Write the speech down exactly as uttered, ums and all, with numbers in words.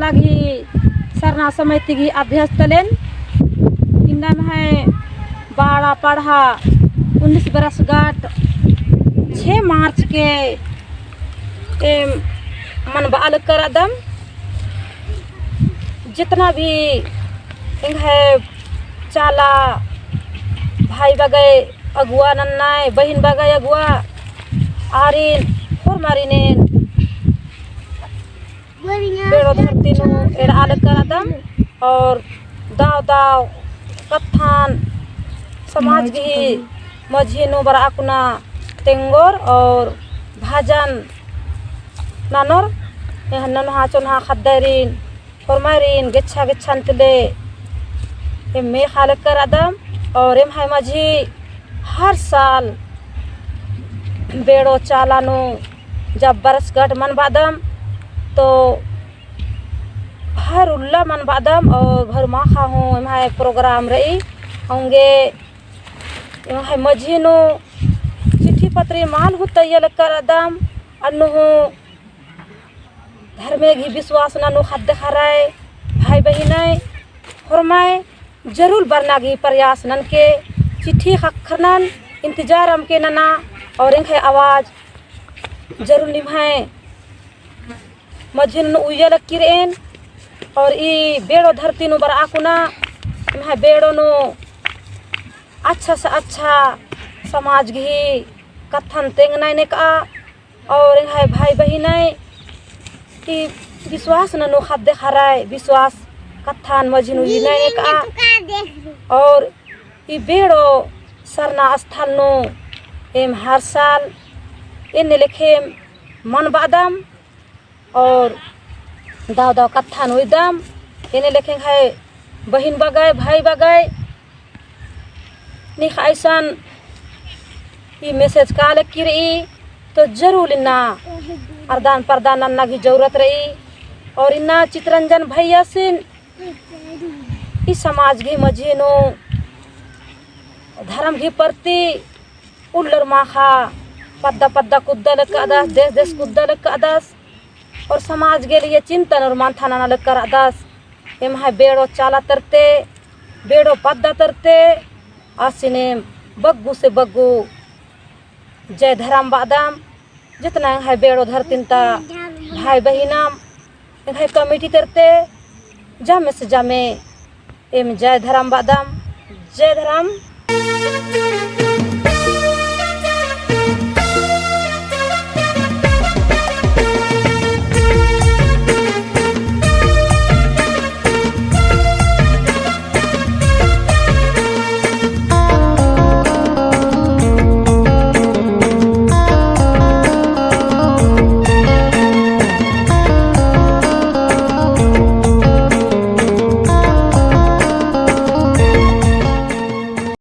लगी सरना समिति गही अध्यक्ष तलेन, इन्ना एम्है बाड़ा पड़हा उन्नीस बरसगाँठ छह मार्च के एम मनबआ लक्कर रअदम। जितना भी एंग्है चाला भाई बगय अगुवा नन्नय, बहिन बगय अगुवा, आरिन होरमारिन एन बेड़ो धरती नू एड़आ लक्कर रअदम और दव दव कत्थन समाज गही मझी नू बरआ कुना तेंगोर और भजन ननोर। एहन ननोहा चोन्हा ख़द्दारिन होरमारिन गेच्छा गेच्छा नू तले एम मेख़ा लक्कर रअदम और एम्है मझी हर साल बेड़ो चाला नू जब बरसगाँठ मनबअदम तो भर उल्ला मनबअदम और भर माख़ा हूँ एम्है program रई। औंगे एम्है मझी नू चिट्ठी पत्री मल हूँ तइय्या लक्कर रअदम। अन्नु हूँ धर्मे गही विश्वास ननू ख़द्द ख़र्रय भाई बहिनय होरमय जरूर बरना गही प्रयास ननके चिट्ठी ख़क्खरनन इंतजार अमके नना और एंग्है आवाज जरूर निम्है मझी नू उइय्या लक्की रएन। और ई बेड़ो धरती नू बरआ कुना एम्है बेड़ो नू अच्छा से अच्छा समाज गही कत्थन तेंगनय नेकआ और एंग्है भाई बहिनय ई विश्वास ननू ख़द्द ख़र्रय विश्वास कत्थन मझी नू उइनय नेकआ। और ई बेड़ो सरना स्थल नू एम हर साल एन्ने लेखे मनबअदम और दव दव कत्थन उइदम। एन्ने लेखे एंग्है बहिन बगय भाई बगय निंग्है अइसन ई message का लक्की रई तो जरूर इन्ना अरदान परदान नन्ना गही जरूरत रई। और इन्ना चितरंजन भैयासिन ई समाज गही मझी नू धरम गही प्रति उल्लर माख़ा पद्दा पद्दा कुद्दा लक्कदस, देश देश कुद्दा लक्कदस और समाज के लिए चिंतन और मंथन नना लक्कर रअदस। एम्है बेड़ो चाला तरते, बेड़ो पद्दा तरते आसिन एम बग्गु से बग्गु जय धरम बअदम। जितना एंग्है बेड़ो धरतिन ता भाई बहिनम, एंग्है committee तरते जामे से जामे एम जय धरम बअदम। जय धरम।